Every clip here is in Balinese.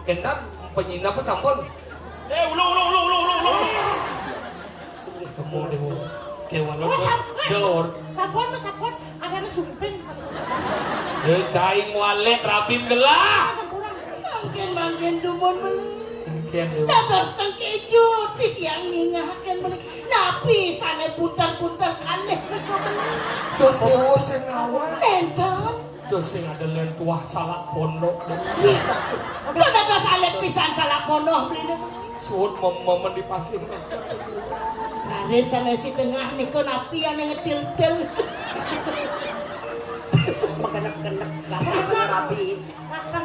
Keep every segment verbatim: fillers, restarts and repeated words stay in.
Kénten penyinap sampun. Eh, ulung, ulung, ulung, ulung, ulung, ulung. Inggih, Kemo terus, Dewa. Terus. Kéwala. Oh, sampun. Dor. Sampun, sampun. Kadang sumping. Eh, cai ngwalik rabin gelah. Sampun. Mangkin, mangkin dumun meli. Mangkin, Dewa. Dados teng keju, titiang nyingahaken meli. Napi sané bunter-bunter kalih menika meli. Duh, Dewa sing ngawal. Nénten. Terus sing ada lentuah salak pondok. Kok ada salak pisan salak pondok beli ini? Suut mem-, momen di pasir. Raris sana si tengah niku napi ane ngedil-dil. Mengkenek-kenek, rapi.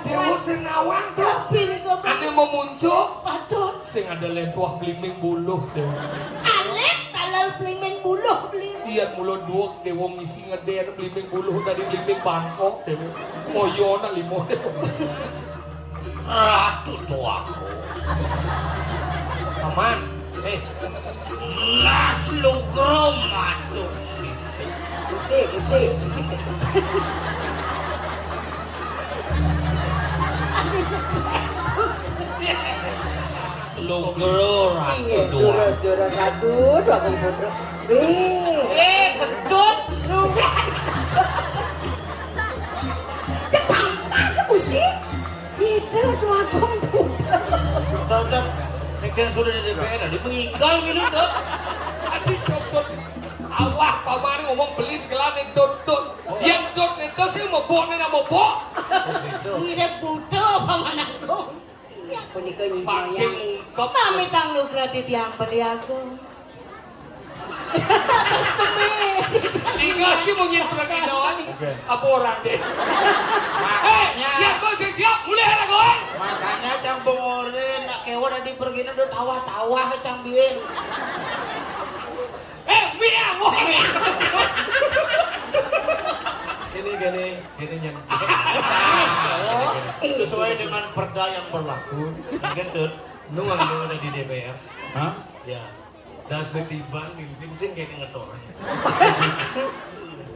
Dewa sing nawang, Dok. Napi niku? Ane memuncuk. Padahal sing ada lentuah belimbing buluh, Dewa. Alit talal belimbing buluh beli. Iya, mula duwek Dewa ngisi ngeder belimbing buluh dari belimbing bangkok, Dewa. Moyo nak limo, Dewa. Ratu tuaku. Aman. Eh. Las lugro matur sisi. Gusti, Gusti. Lugro ratu. Inggih, dua. Durus, durus ratu, dua pun putra. Wih. Eh, kentut. Sudah. Cek sampah ke Gusti. Itu dua pun putra. Tonton, mungkin sudah di D P R, tadi mengigal gitu, Dot. Tadi Dot, Dot. Awah, paman ngomong belit gelar nih, Dot, Dot. Oh. Yang Dot itu sih mau bok nih, mau bok. Oh, gitu. Mirip buta, paman aku. Punika nyihnaya. Pamit tang lugra titiang beli aku. Terus temi. Tinggal ki mungkin pergi doang. Oke. Apa orang deh? Makanya. Eh, ya, kau siap-siap, mulai lah kau. Makanya cang bongorin, nak kewan di pergi udah tawah-tawah cang biin. Eh, miang, wah. Gini, gini, gini, Nyan. Sesuai dengan perda yang berlaku, mungkin, Dut, nuang, nuang ada di D P R. Hah? Ya. Dan setiban mimpin sing kene ngetor.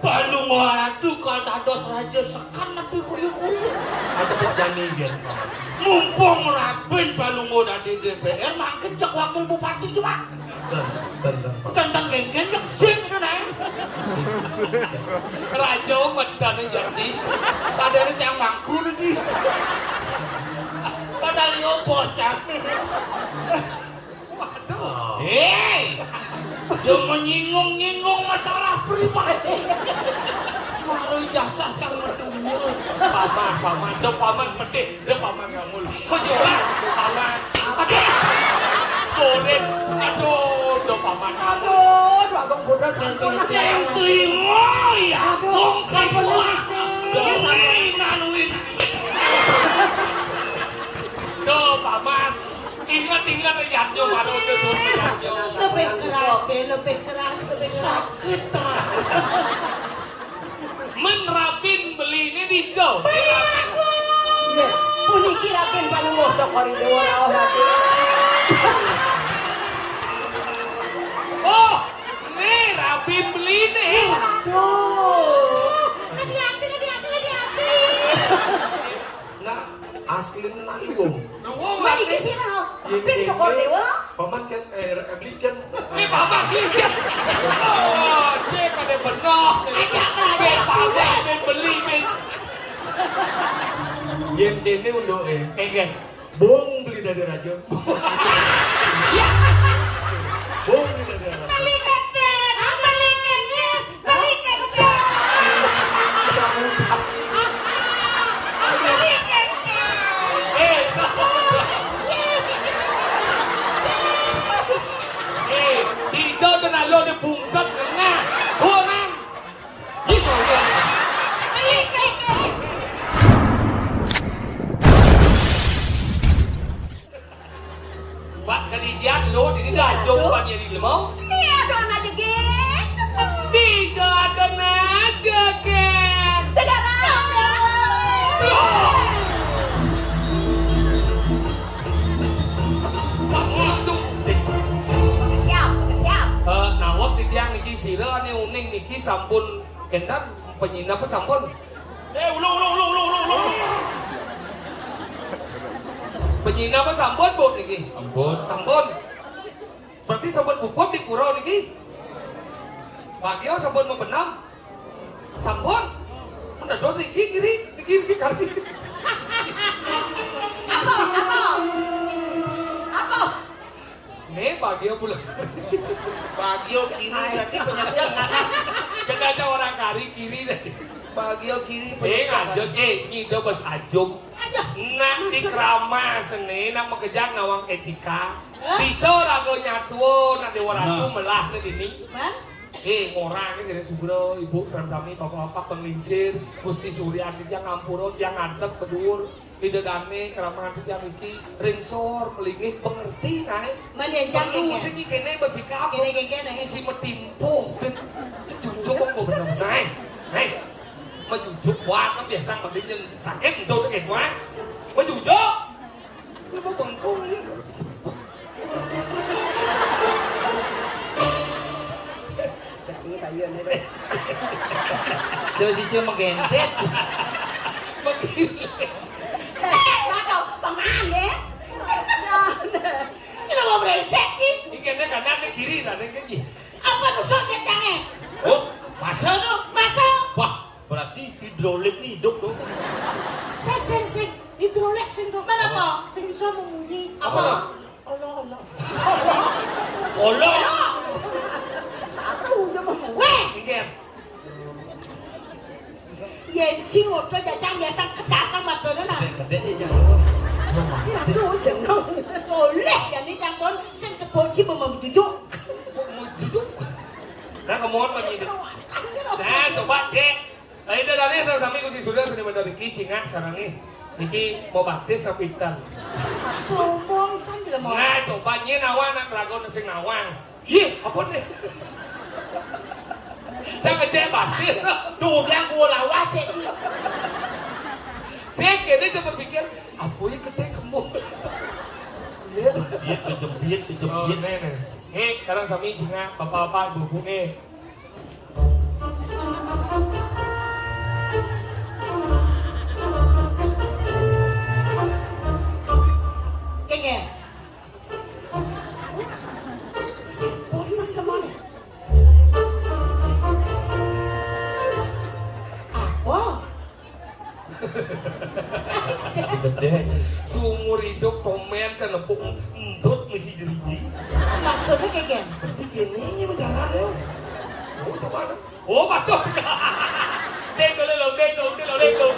Palungguh Ratu kal dados raja sekan nepi kuyu-kuyu. Aja kok jani, Gen. Mumpung rabin Palungguh dadi D P R, mangkin cek wakil bupati juga. Dan, dan, dan, Pak. Tentang genggen cek sing itu, Neng. Raja medan janji. Kadang yang mangku nanti. Padahal yo bos, Cang. Waduh. Hei! Dia menyinggung-nyinggung masalah pribadi. Maru jasa cang medungul. Paman, paman, do paman pedih, do paman ngamul. Kejora, paman. Aduh. Borin, aduh, do paman ngamul. Aduh, Agung Putra sampun. Yang terima ya. Aduh, Kong sampun Kedua. Gusti. Win, win. Do paman. Ingat-ingat ya, yo baru susun. Lebih keras, Be, lebih keras, lebih keras. Sakit teras. Men rabin beli ini dijo. Beli aku. Nggih, puniki rabin Palungguh Cokor Dewa rawuh rabin. Oh, ini rabin beli ini. Aduh. Hati-hati, hati-hati, hati-hati. Nah, asli nak luwung. Luwung. Mari ke sini, Pin Cokor Dewa. Paman Cen, eh, beli Cen. Eh, paman beli Cen. Oh, Cen pada benar. Ada, ada. Pin paman, Pin beli, Pin. Yen kene unduke. Eh, Gen. Bung beli dari raja. Bung beli dari raja. Beli kedek, beli kedek. Balikan, udah. Balikan, udah. Eh, eh, hijau kena lo di bungsut kena. Orang. Gitu, ya. Balikan, udah. Pak, kadidian lo, di sini aja bukan jadi lemau. Ini ada aja gitu. Di jalan aja, Gen. Dadah, Raden. Pak, langsung. Siap, siap. Eh, nawak titiang niki sira ane uning niki sampun endah penyinap sampun. Eh, ulung, ulung, ulung, ulung, ulung, ulung. Penyina apa sampun, Bu, niki? Sampun. Sampun. Berarti sampun puput di pura niki. Bagio sampun mabenam. Sampun. Mendados niki kiri, niki, niki kari. Apa? Apa? Apa? Nih, bagio bulan. Bagio kiri, berarti penyakit kanan. Kita ada orang kari kiri deh. Bagio kiri, eh, penyakit kanan. Aja, eh, ngido bes ajum. Aja. Nak di keramas nih, nak makejang nawang etika. Hah? Bisa raga nyatua, nak dewa ratu. Nah. Melah nih dini. Hah? Eh, ngorang nih, jadi subro, ibu, sareng sami, bapak-bapak, penglingsir, Gusti Surya, yang ngampura, yang ngadeg, bedur. Ida dane, keramahan titiang iki, ring sor, melinggih, pengerti, nae. Manenjang. Perlu kene, sing kene bersikap, kene, kene, nae. Isi metimpuh, ben, cucuk, cucuk, kok bener, nae, nae. Mejujuk, kuat, kan biasa, mending yang sakit, untuk, eh, kuat. Mejujuk. Coba bengkung, nih. Iya, iya, iya. Coba cici menggendet. Begini. Eh, aduh, penganget. Nah, nah. Ini mau brengsek, ki. Ini kena kanan, ini kiri, nah, ini kiri. Apa nusuk kecangnya? Oh, masa tuh? Masa? Wah, berarti hidrolik nih hidup tuh. Sing, sing, sing. Hidrolik sing kok. Mana apa? Sing bisa munyi. Apa? Apa? Olo, olo. Olo. Satu aja mau. Weh. Inggih. Yen ci ngodo jajang biasa kedatang madone nah. Gedhe, gedhe, ya, ya. Romantis. Ratu jeneng. Boleh jane campur sing kebo ci mau menjujuk. Mau jujuk. Nah, kemohon lagi. Nah, coba, Cek. Lah, ida dane sareng sami Gusti Surya seni mendar iki cingak sareng niki. Niki mau baptis apa pinten? Sombong san jelema. Nah, coba nyen awang nak lagu sing nawang. Ih, apa nih? Jangan cek baptis. Tuh, dia gua lawas, cek, cek. Sing kene coba pikir, apa ya gede kembung? Iya. Jempit, jempit, jempit. Oh, nih, nih. Nih, sekarang sami cingak, bapak-bapak, ibu-ibu nih. Kengken. Polisi semuanya. Apa? Gedhe. Seumur hidup tomen cenepuk endut misi jeriji. Maksudnya kayak gini? Berarti kene nya berjalan ya. Oh, coba dong. Oh, batuk. Dek dulu lo, dek dulu, dek dulu, dek dulu.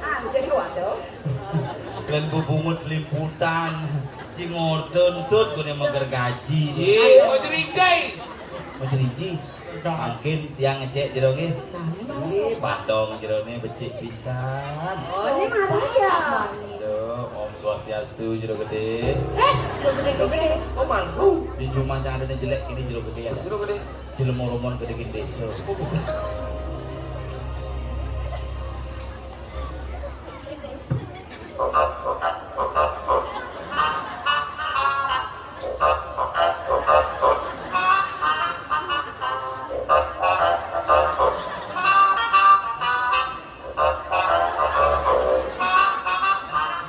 Anjir, waduh. Lan bubungut limputan. Ci ngordo entut gone meger gaji. Iya, mau jeriji. Mau jeriji. Mungkin tiang ngecek jero nggih. Nah, ini Mas. Ih, bah dong jerone becik pisan. Oh, ini marah ya? Aduh, Om Swastiastu, jero gede. Yes, jero gede, jero gede. Oh, mangku. Di rumah cang ada jelek ini jero gede ya. Jero gede. Jelema romon gede desa.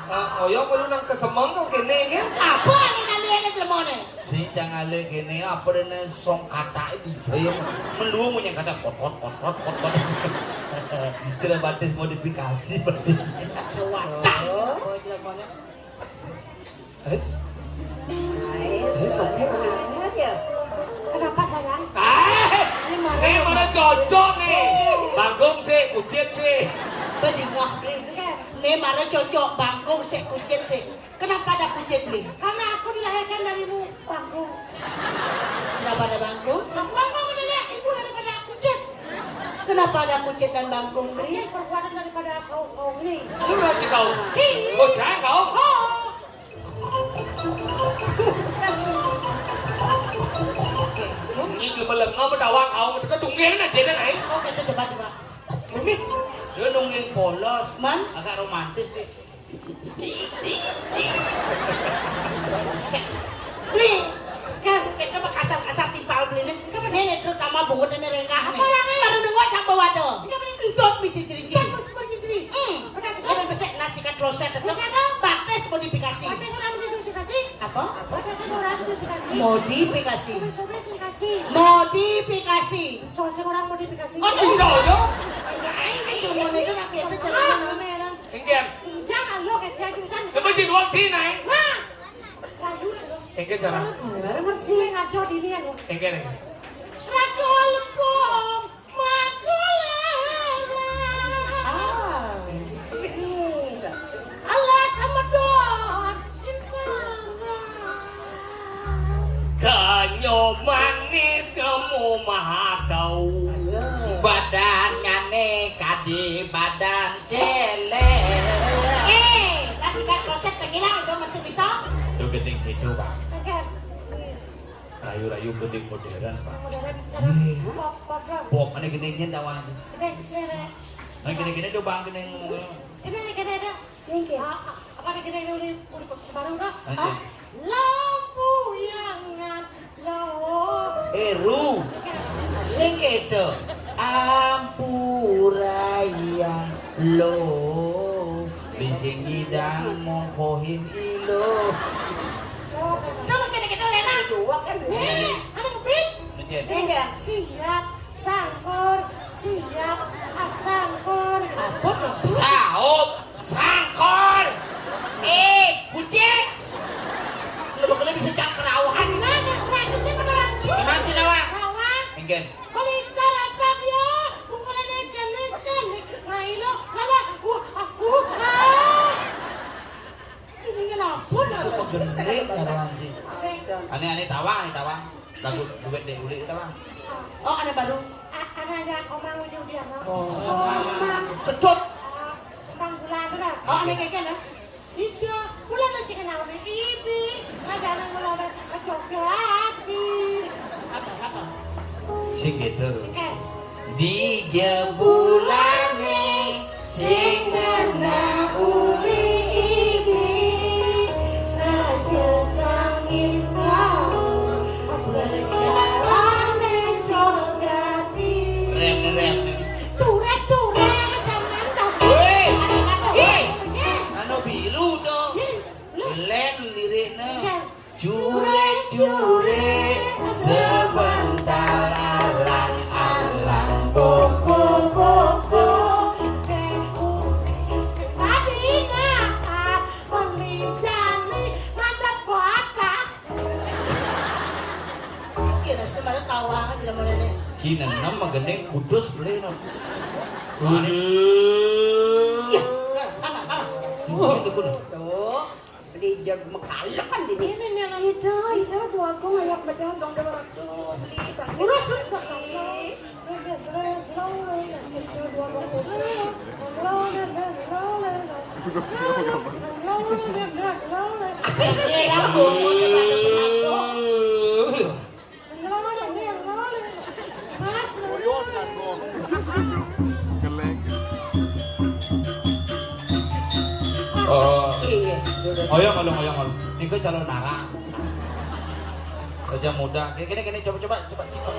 Ah, oyong perlu nang kesemeng kok kene, kan? Apa alih-alih ada jelemone? Sing cang alih kene, apa dene song katake dijaya. Melu ngunyah kata kot, kot, kot, kot, kot, kot. Jero batis modifikasi batis. Wadah. Oh, jelemone. Eh? Eh, sopi. Kenapa, sayang? Eh, ini marah. Ini marah cocok nih. Bangkung sih, kucit sih. Bedingah, Bli. Ini marah cocok, bangkung sih, kucit sih. Kenapa ada kucit, Bli? Karena aku dilahirkan darimu, bangkung. Kenapa ada bangkung? Bangkung ini ibu daripada kucit. Kenapa ada kucit dan bangkung, Bli? Hasil perbuatan daripada kau, kau ini. Itu berarti kau. Iya. Bocah kau. Oh. Ini belum melengah, berdawang kau, mereka tungguin aja deh, naik. Oke, itu coba, coba. Ini, dia nungguin polos. Man? Agak romantis nih. Bli, kan kita mah kasar-kasar timpal Bli nih. Ini terutama bungut ini rengkah nih. Apa orangnya? Baru nengok campur waduh. Ini apa nih? Entut misi jeriji. Kan mau seperti jeriji. Hmm. Udah, Kloset tetep. Kloset tetep. Batis modifikasi. Batis ora mesti susi kasih. Apa? Batis ora susi kasih. Modifikasi. Susi kasih. Modifikasi. So, sing ora modifikasi. Oh, bisa, yo. Ayo, cuma itu nak itu jalan. Inggih. Jangan lo kayak dia jurusan. Coba jin wong Cina, eh. Nah. Rayu lho. Inggih, jalan. Baru ngerti ngaco dini ya, lo. Inggih, inggih. Raja Lempung. Makulera. Ah. Alah, Samedon Intara. Ganyo manis ngemu mahadau. Badannyane kadi badan celek. Eh, lah sikat kloset pengilang itu masih bisa. Itu gedeng gitu, Bang. Oke. Rayu-rayu gedeng modern, Pak. Modern, iya. Pop, pop, pop. Pop, mana gedengnya tawang? Gedeng, gedeng. Nah, gini-gini do, Bang, gini. Ini nih, gini ada. Nggih. Ah, ah, apa nih, gini, ini uli, uli baru dah? Lanjut. Ah, lampu yangan lawo. Eru. Sing kedo. Ampura yang lo. Di sini dang mongkohin ilo. Tolong kene kita lena. Dua kan. Ini, ini, ada kepit. Nucen. Iya. Siap, sangkur, siap, ah, sangkur. Apa tuh? Saup, sangkur. Eh, kucing. Lu bakal bisa cakrawuhan. Nah, nah, nah, di sini beneran. Gimana sih, Nawang? Nawang. Enggen. Kali cara tab ya, pukulannya lecen-lecen. Nah, ilo, lala, uh, ah, uh, ah. Ini kenapa? Suka genit karo anjing. Aneh-aneh tawang, aneh tawang. Lagu duet dek ulik tawang. Oh, ada baru. A-, ada aja Komang Widi Udiano. Oh. Komang. Kecut. Ah, Komang Bulan ada. Oh, ada keke ada. Ijo, bulan masih kenal nih ibi. Aja anak ngelola aja ganti. Apa, apa? Sing gitu. Oke. Di jebulane sing ngena uli ibi, aja tangis kau, berjalane jogati. Rem, rem. Curek-curek sampean to. Hei. Hei. Anu biru to. Hei. Len liriknya. Iya. Curek-curek sebentar, alang-alang boko-boko. Sepadi nahan, pemincani, mantap botak. Oke, lah, sebenarnya tahu aja lah, mana nih. Cina enam mah gendeng kudus beli no. Iya, nah, tanah, tanah. Itu kuno. Tuh. Beli jag mekalekan dini. Ini nih, itu, itu, dua aku ngayak bedal dong, dua ratus. Beli, Bang. Urus, urus, Bang. Itu, dua ratus. Mas, oh. Iya, dulu. Oyong, oyong, oyong, oyong. Niku calon narang. Kerja muda. Kayak gini, gini, coba, coba, coba, cipok.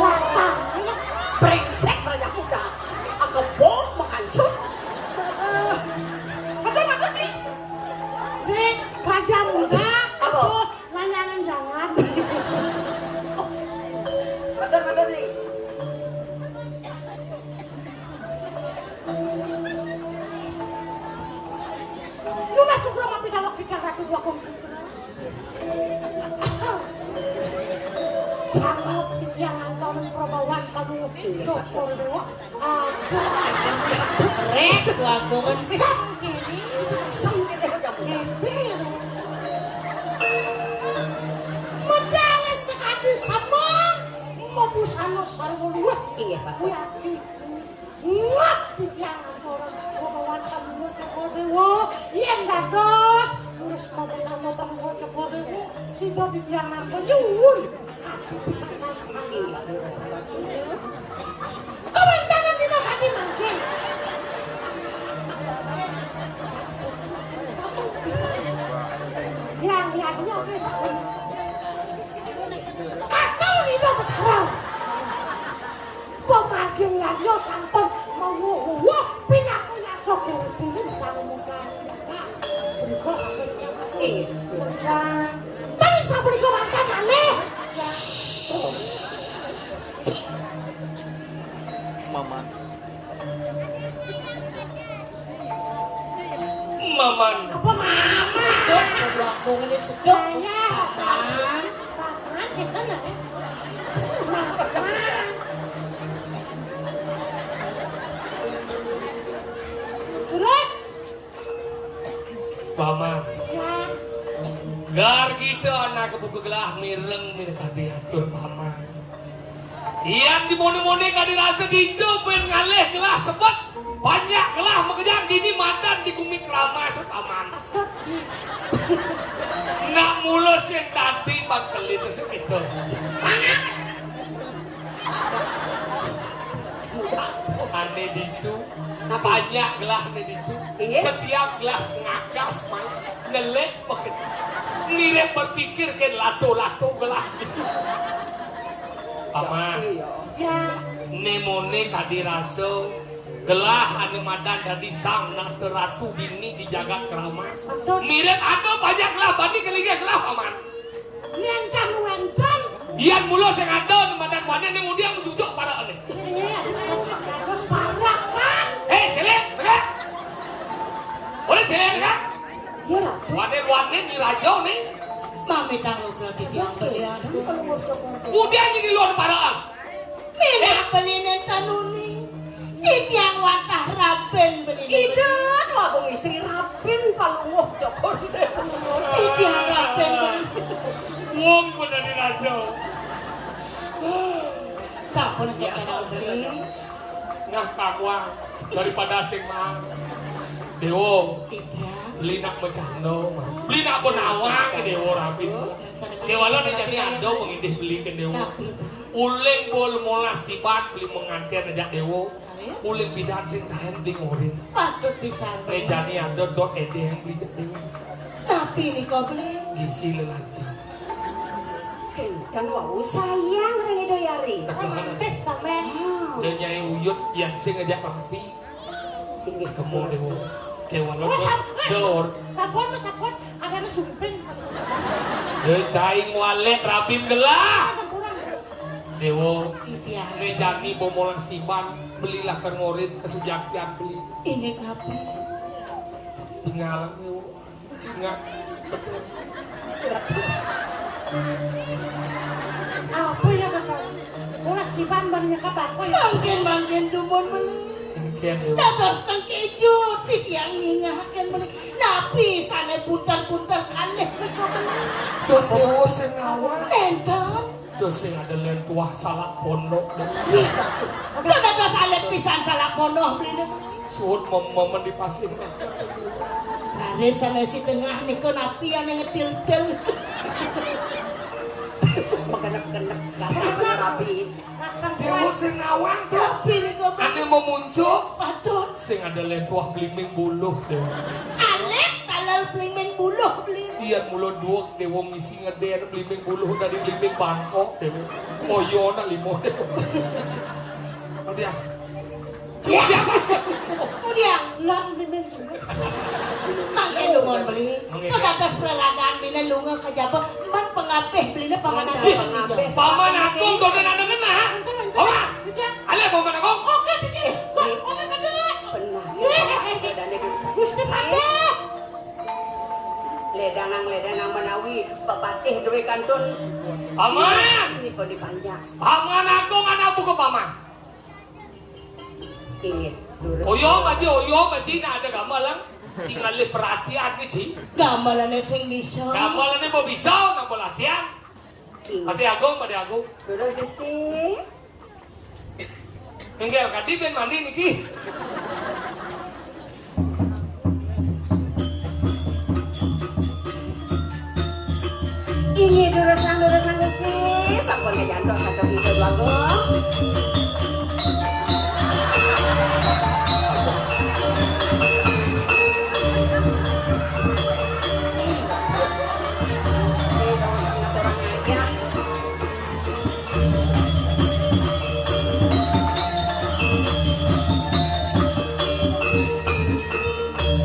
Latah, brengsek raja muda. Agebot menghancur. Betul, betul, Bli. Nih, raja muda, apa? Layangan jalan. Betul, betul, Bli. Lu masuk rumah pindah wakil ratu dua komputer. Sama yang nonton perbawan kamu Joko Dewa. Apa? Rek, gua gua. Sam kene, sam kene, sam kene. Medale sekadi sama, mau busana sarwa luwih. Iya, Pak. Kuwi ati. Ngap pikiran orang, mau bawa kamu Joko Dewa. Yen dados, terus mau baca mau kamu Joko Dewa. Sida titiang nampa nyuwun. Kadi pikarsan. Inggih, Ratu. Kawéntenan dina kadi mangkin. Sampun, sampun, sampun pisan. Yang liannya wis sampun. Katon Ida Betara. Pamargin liannya sampun mawuh-wuh pinaka yasa kirtine Sang Muda Negara. Punika sampun mati. Terus terang. Nanging sapunika wonten malih. Ya. Maman. Maman. Apa Maman? Sedot, aku ngene sedot. Saya. Maman. Maman, kita lho. Maman. Terus? Paman. Ya. Gar kita anak buka gelah mireng minakadi atur Paman. Yan dimone-mone kadi rasa dija ben ngalih gelah sebet. Banyak gelah makejang dini madan di gumi Kramas, Paman. Nak mula sing dadi bangkelit sing itu. Ane ditu, banyak gelah ane ditu. Iya. Setiap gelas ngagas, Mang, ngelik begitu. Mirip berpikir ke lato-lato gelah. Paman. Iya. Ya. Nemone kadi rasa gelah ane madan dadi sang nata ratu dini di jagat Kramas. Betul. Mirip ada banyak gelah bani kelinggih gelah, Paman. Nenten wenten. Yan mula sing ada ane madan wani ning udiang jujuk parane. Iya, bagus parak kan. Hei, cilik, tegak. Boleh cilik, tegak. Iya, Ratu. Wani-wani ni raja ni. Mami tahu berarti dia beli aku. Udiang nyingi luar paraan. Minah beli nenten uni. Titiang wantah raben beli. Ida, Wabung istri raben palunguh Joko. Titiang raben beli. Wong bener ni raja. Sampun kekal beli. Nah, kakuang daripada sing mah. Dewa. Titiang. Beli nak bercanda, mah. Beli nak benawang, Dewa rapi. Dewa lo ni jadi ada mengidih beli ke Dewa. Napi beli? Uling bol molas tiban beli mengantin ajak Dewa. Uling bidan sing tahan beli ngorin. Patut pisan. Mejani ada dot ede yang beli jak Dewa. Tapi ni kau beli. Gizi lelancang. Kenten wau sayang ring Ida Yari. Romantis to, Meh. Dia Nyai Uyut yang sing ngajak rapi. Inggih, ketemu terus, Dewa. Terus. Dewa lo. Oh, sam-, eh, dor. Sampun, sampun. Kadang sumping. Dia caing walek rabin gelah. Kadang kurang. Dewa. Iya. Mejani bomolang siban, belilah ke ngorit, ke sujakian beli. Inggih, napi? Tinggal, Dewa. Cingak. Apa ya, Kakak? Molas siban ban nyekap apa ya? Mangkin, mangkin dumun meni. Mangkin, Dewa. Dados tengkejo, titiang nyingahaken meni. Napi sane bunter-bunter kalih menika meni? Duh, Dewa sing ngawal. Nenten. Duh, sing ada len tuah salak pondok, Dewa. Iya, Ratu. Duh, dados alit pisan salak pondok, beli, Dewa. Suud mem-, memen di pasir. Raris sane si tengah nika napi ane ngedil-dil. Mengkenek-kenek, rapi. Dewa sing ngawang, Dewa. Napi nika, Pak? Ane memuncuk. Patut. Sing ada lentuah belimbing buluh, Dewa. Alit, kalau belimbing buluh, beli. Iya, mula duwek, Dewa, misi ngeder belimbing buluh dari belimbing Bangkok, Dewa. Oh, iya, nak limo, Dewa. Nanti ya. Iya. Kemudian, nak belimbing buluh. Mangke lungon beli. Mangke. Kok dados peralagan bine lunga ke Jaba, emang pengapih beline Paman Agung. Pengapih. Paman Agung, dogen anu ngenah. Enten, enten. Ora. Iya. Ale, Paman Agung. Oke, Siti. Wah, oke, bener. Benar. Gusti Patih. Ledangang-ledangang menawi pepatih duwe kantun. Paman. Ini pun dipanjang. Paman Agung, anak buku Paman. Inggih, durus. Oyo, Maji, oyo, Maji, nak ada gamelan. Sing ngalih perhatian ki, Ji. Gamelane sing bisa. Gamelane mau bisa, napa latihan? Inggih. Patih Agung, Patih Agung. Durus, Gusti. Enggel, kadi ben mandi niki. Inggih durusang, durusang Gusti, sampun kajantos antuk Ida Dwagung. Gusti, durusang aturang ngajak.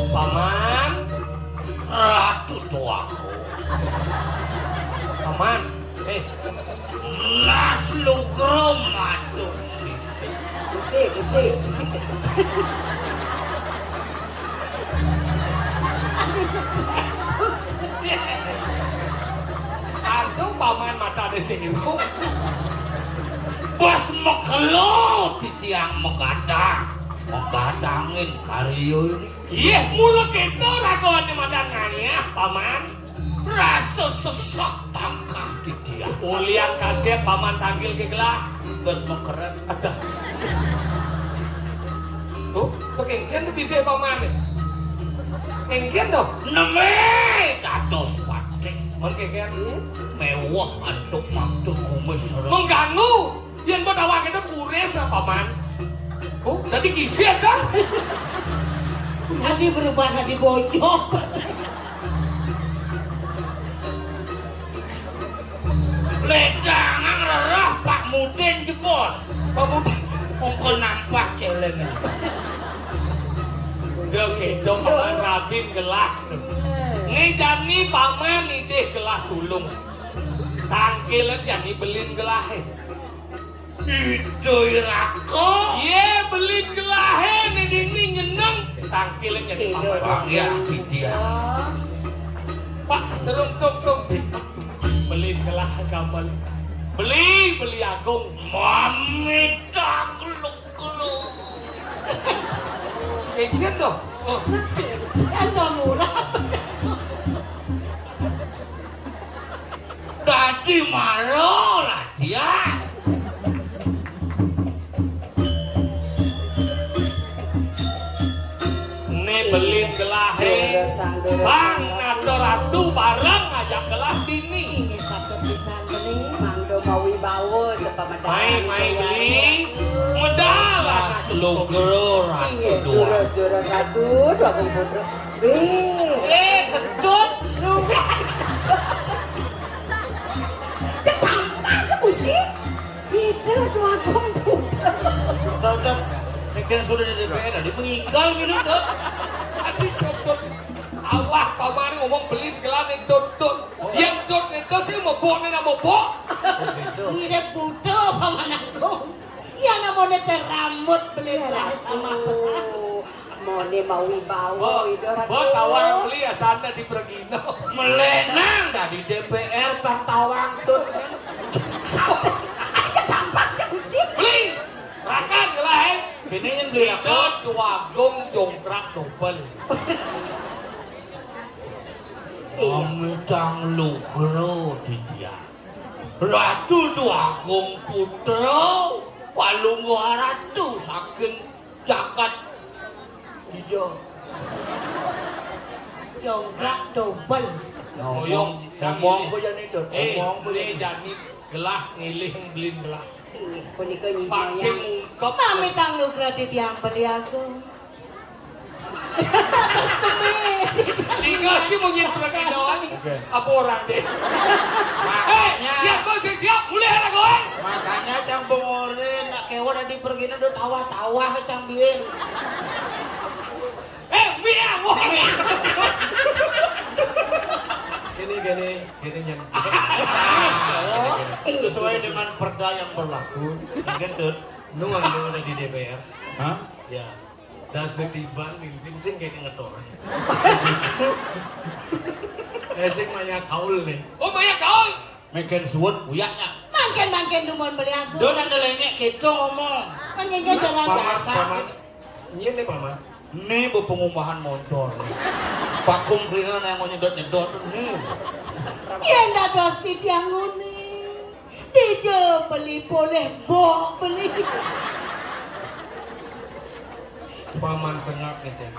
Paman, Ratu Tuaku. Paman, eh, Las Lugro matur sisih. Gusti, Gusti. Aduh, Paman mata di sini. Bos mekelo titiang megadang. Megadangin karya ini. Iya, mula kita ragané madan ngayah, Paman. Rasa sesek tangkah titiang. Ulian kasép Paman tanggil ké gelah. Bos mekeret. Aduh. Tuh, tuh kéngkén tuh bibih Paman nih. Kéngkén tuh. Neme dados patih. Mun kéngkén. Mewah antuk mantu kumis sareng. Mengganggu. Yén buat awak itu kuris apa, Paman? Oh, tadi kisir kan? Tadi berubah tadi bojok. Ledangan rerah Pak Mudin jebos. Pak Mudin. Ongko nampah celeng. Jel kéto Paman rabin gelah. Né jani Paman nitih gelah tulung. Tangkilin jani belin gelahé. Itu irako. Yé, belin gelahé né dini nyeneng. Tangkilin jani Paman. Bang ya, Vidya. Pak, serung tung tung. Belin gelah gamel. Beli, beli agung. Mami tak lu. Kéngkén tuh. Oh. Asam urat. Dadi mara latihan. Né belin gelahé. Sang Nata Ratu bareng ngajak gelah dini. Inggih patut pisan. Mangda mawibawa sapamedal. Mai, mai beli. Medal. Lugro Ratu. Inggih, Dua. Durus, durus Ratu, Dwagung Putra. Wih. Eh, ketut. Sudah. Kecampak ke Gusti. Ida Dwagung Putra. Udah, udah. Mikir sudah di D P R, tadi mengigal gitu, Dut. Tadi ketut. Awah, Paman ngomong belin gelah ning tutut. Yén tut itu sih mebok né mebok. Mirip buta Paman Agung. Iya namanya teramut belin gelah sama pesan. Mone mawibawa Ida Ratu. Bo tawang beli ya sana di Pregino. Melenang dari D P R tang tawang tut. Ayo gampang ya Gusti. Beli. Rakan gelah, eh. Kene yang beli rakan. Dwagung jongkrak dobel. Iya. Amitang Lugro Ditya. Ratu Dwagung Putra, Palungguh Ratu saking jagat Dija. Jongkrak dobel. Ngomong, ngomong apa ya nih, Dut? Eh, ngomong apa ya nih? Jani gelah ngilih belin gelah. Inggih, punika nyi. Pak sing ngungkep. Mamitang Lugro Ditya beli aku. Terus temi. Tinggal ki mungkin pergi doang. Oke. Apa orang deh? Eh, ya kau siap-siap, mulai lah kau. Makanya cang pengorin nak kewan di pergi udah tawah-tawah cang biin. Eh, Mia, wah. Gini, gini, gini yang sesuai dengan perda yang berlaku. Mungkin Dut, nuang ada di D P R. Hah? Ya. Dasar tiban mimpin sing kayak ngetor. Eh, sing maya kaul nih. Oh, maya kaul. Meken suwun uyaknya. Mangken-mangken dumun beli aku. Dona ndelengek kita ngomong. Mangken jalan. Paman, paman. Nyene paman. Ini bepengumbahan motor. Pakum krina yang mau nyedot-nyedot nih. Yen dados titiang ngene. Dija beli boleh bok beli. Paman sengak nih, Cen.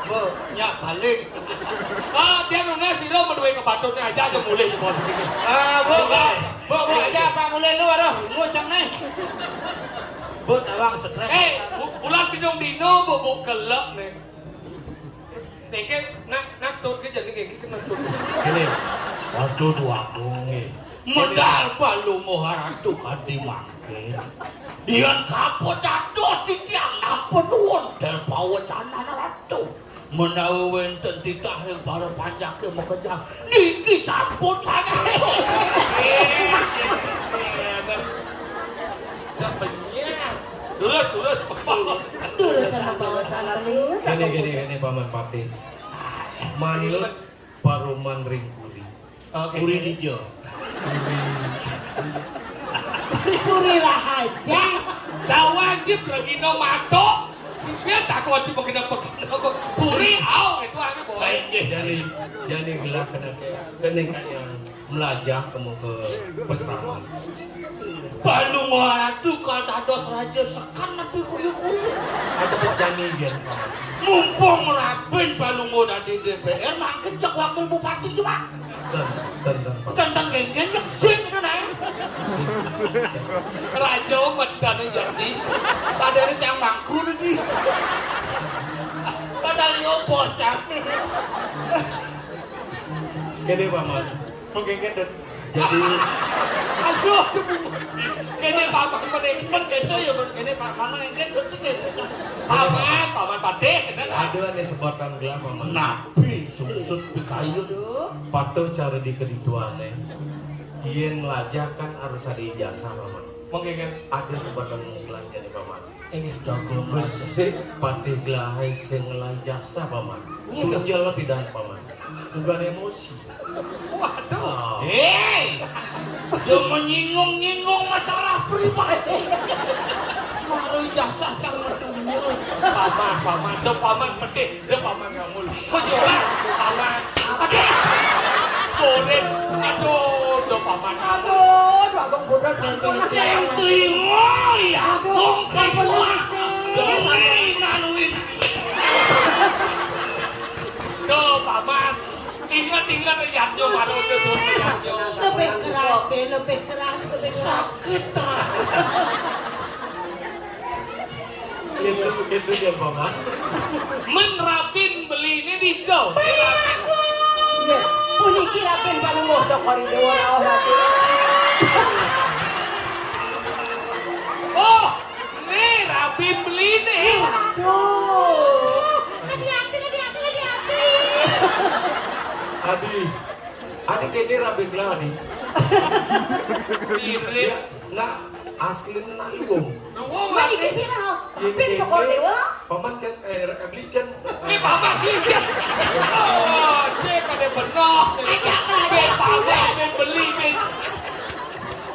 Bu, nyak balik. Ah, dia nunas sira menduwe kepatutne aja aja mulih bos iki. Ah, bu, bu, bu, bu, aja apa mulih lu, aduh, nguceng nih. Bu, tawang stres. Eh, bu-, bulan pindung dino, bu, bu kelek nih. Niki nak nak tut ke jadi niki kena tut. Ini, waduh, dua aku nih. Medal Palungguh Ratu kadi mangke. Yen kapun dados titiang nampun wonten pawecanan Ratu. Menawi wenten titah ing para panjake makejang, niki sampun sanget. Cak benyah. Lurus, lurus. Durus sama bawa salah liwat. Gini, gini, gini, Paman Patih. Manut paruman ring puri. Oke. Puri dija. Puri Rahaja. Dah wajib regina matuk. Sipir tak wajib regina pekan. Puri, au, itu anu, boy. Baik, nggih, jani, jani gelah kena, kena kaya melajah kamu ke pesraman. Palungguh Ratu kal dados raja sekan napi kuyu-kuyu. Aja kok jani, biar Paman. Mumpung Rabin Palungguh dadi D P R, mangkin cek wakil bupati juga. Ten, ten, ten, Paman. Ten, ten, genggen, ya, sing, itu, nah. Raja medan janji. Padahal cang mangku nanti. Padahal yo bos, cang. Kene, Paman. Mengkengken dan jadi aduh, kene Paman meniki. Men kene ya, men kene Paman, mengkengken dan sing kene. Paman, Paman Patih, kene. Aduh, ane sebutan gelar, Paman. Napi sungsut pikayun. Patuh cara di kedituane. Yen nglajah kan harus ada ijazah, Paman. Mengkengken. Ada sebutan mengklan jadi, Paman. Inggih. Jago resik patih gelahé sing ngelah ijazah, Paman. Nggih. Turun jala pidan, Paman. Bukan emosi. Waduh. Oh. Hei! Yo menyinggung-nyinggung masalah pribadi. Maro ijazah kang medunyo. Paman, Paman, do Paman pedih, do Paman ngamul. Kok jelas, Paman. Aduh. Boleh. Aduh, do Paman. Aduh, Agung Putra sampun. Yang terima ya. Aduh, sampun, Gusti. Dongeng nganuin. Duh, Paman. Ingat-ingat ya, yo, baru sesuatu ya, yo. Lebih keras, Be, lebih keras, lebih keras. Sakit, Ras. Itu, itu dia, Paman. Men Rabin beli ini dijo. Iya. Puniki Rabin Palungguh Cokor Dewa Rauh Rabin. Oh, ini Rabin beli ini. Aduh. Hati-hati, hati-hati, hati-hati. Adi, Adi kene Rabin lah, Adi. Mirip. Ya, nah, asli nah luwung. Luwung. Mari ke sini, Rabin Cokor Dewa. Paman cen, eh, beli cen. Ini Paman beli cen. Oh, cek ada benar. Ada apa aja. Paman beli, beli.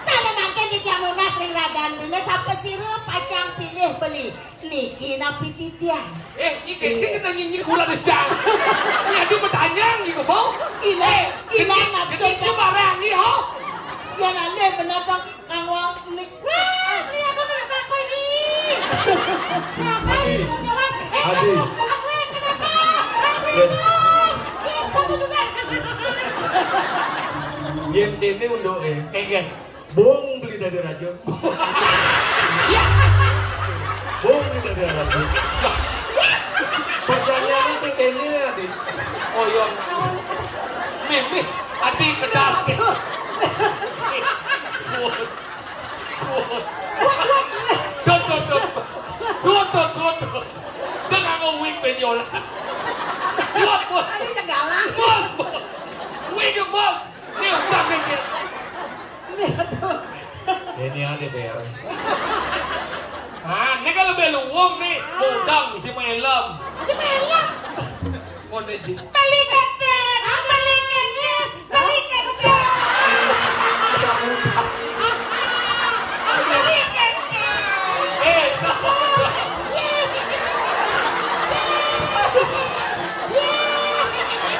Sana mangkin di Jamunas ring ragan dina sapa sira pacang pilih beli. Niki napi titiang? Eh, iki, iki kena nyanyi kula dejang. Ini ada pertanyaan iki, Bu. Ilang, eh, ilang nafsu. Ini barang ni, ho. Ya, nane benar, Cang. Kang wong ni. Wah, ini aku kena bakul ni. Siapa sih yang jawab? Eh, Adi. Kamu, kamu kenapa? Kamu itu. Ih, kamu sudah. Yen kene unduke. Bung beli dadi raja. Bung beli dadi raja. Pertanyaane sing kene, Adi. Oh iya. Mimih, Adi kedas. Suwun. Suwun. Dot, dot, dot. Suwun, dot, suwun, dot. Dia nganggo wig ben yola. Bos, bos. Ini segala. Bos, bos. Wig, bos. Ini utang, ini. Ini ada bayar. Ah, ini kan lebih luwung nih. Udang isi maelem. Ini maelem. Ngono iki. Beli gedhe, beli gedhe, beli gedhe. Beli gedhe. Eh,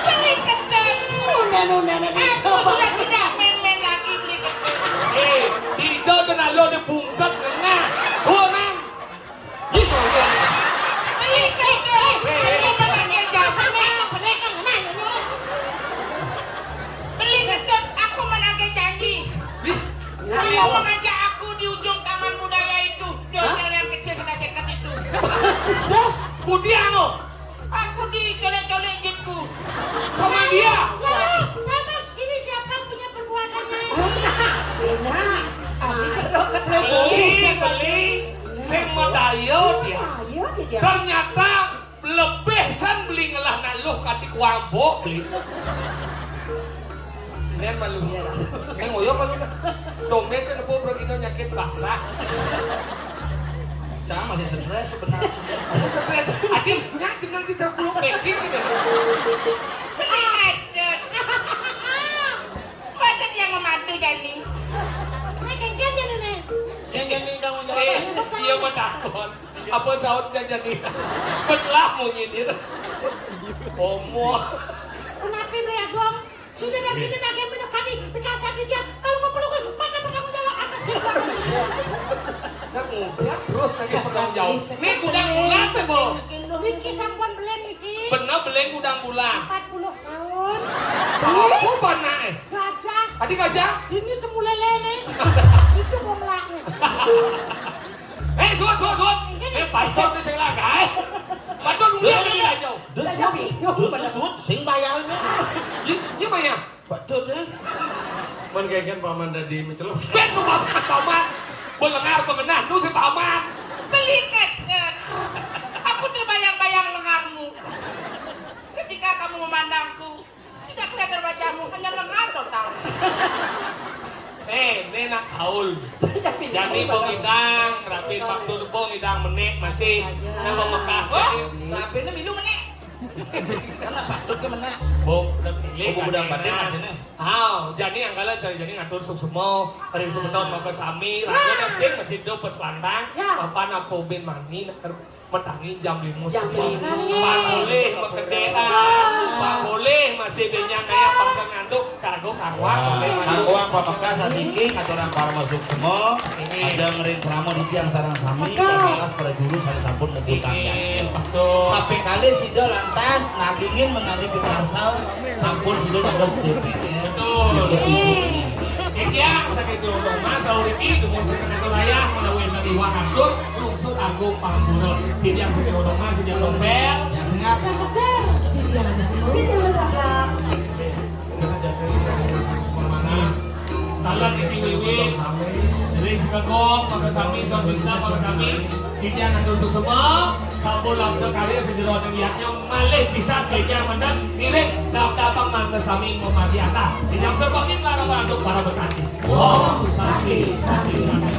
beli gedhe. Unen-unen. Aku sudah tidak main-main lagi beli gedhe. Eh, ijo tenan lo di bungset ngene. Unen. Beli gedhe. Wabok beli. Nen malu. Nen ngoyo malu. Dompet cenah bro kino nyakit basah. Cang masih stres sebenarnya. Masih stres. Adi, nyak jenang cicak bulu bekin gitu. Aduh. Masa dia memadu jadi? Nah, kan dia jadi nih. Yang jadi tanggung jawab. Eh, iya mah takon. Apa saut jajan nih? Betlah mau nyindir. Omo. Kenapa beli agong? Sini dan sini nagih minum kami. Dikasih dia. Kalau mau peluk, mana bertanggung jawab atas perbuatan? Nah, ngumpet terus lagi pertanggung jawab. Nih, udah mulai, Bo. Niki sampun belen niki. Bener belen udah bulan. Empat puluh tahun. Apa panah? Gajah. Adi gajah? Ini temu lele nih. Itu gomlak nih. Eh, suat, suat, suat. Eh, paspor di sing langgae. Paspor dunia ini aja. Desut, desut, sing bayarnya. Iya, iya, Maya. Pak Dut, eh. Mun kengken paman tadi mencelok. Ben nu paman, paman. Belengar pengenah, nu si paman. Beli keten. Aku terbayang-bayang lengarmu. Ketika kamu memandangku, tidak kelihatan wajahmu, hanya lengan total. Eh, ini nak kaul. Jadi bong idang, rapi waktu bong idang menik masih. Nama mekas. Oh, rapi ini milu menik. Karena patut ke menik. Bong udah pilih. Oh, udah batin artinya. Aw, jani angkala cari jani ngatur suksma, ring semeton maka sami, raga sing masih do peselantang, ya. Papan apa ubin mani nak ker- metangi jam lima. Jam lima. Pak boleh makedean, Pak boleh masih benyang kayak pangkeng nganduk, kanggo karuan. Kanggo pamekkas asiki, aturang parama suksma, aja ngering krama di tiang sarang sami, pamekkas para juru sareng sampun muputang. Betul. Tapi kali sida lantas nagingin mengalih pikarsa, sampun sida dados D P R. Betul. Titiang saking Kelodong Mas, sauriki dumun saking Rayah menawi enten iwak atur, lungsur agung pangapura. Titiang saking Kelodong Mas, titiang Tompel. Yang sengap. Titiang sengap. Talan iki wiwit. Ring sekekong, maka sami, sosista, maka sami. Titiang atur suksma, sampun labda karya sejeroning yadnya malih pisan titiang mendem ngiring dam-damang mangga sami mamadiata. Titiang serbagin para parantuk para besati. Om Santi, Santi, Santi.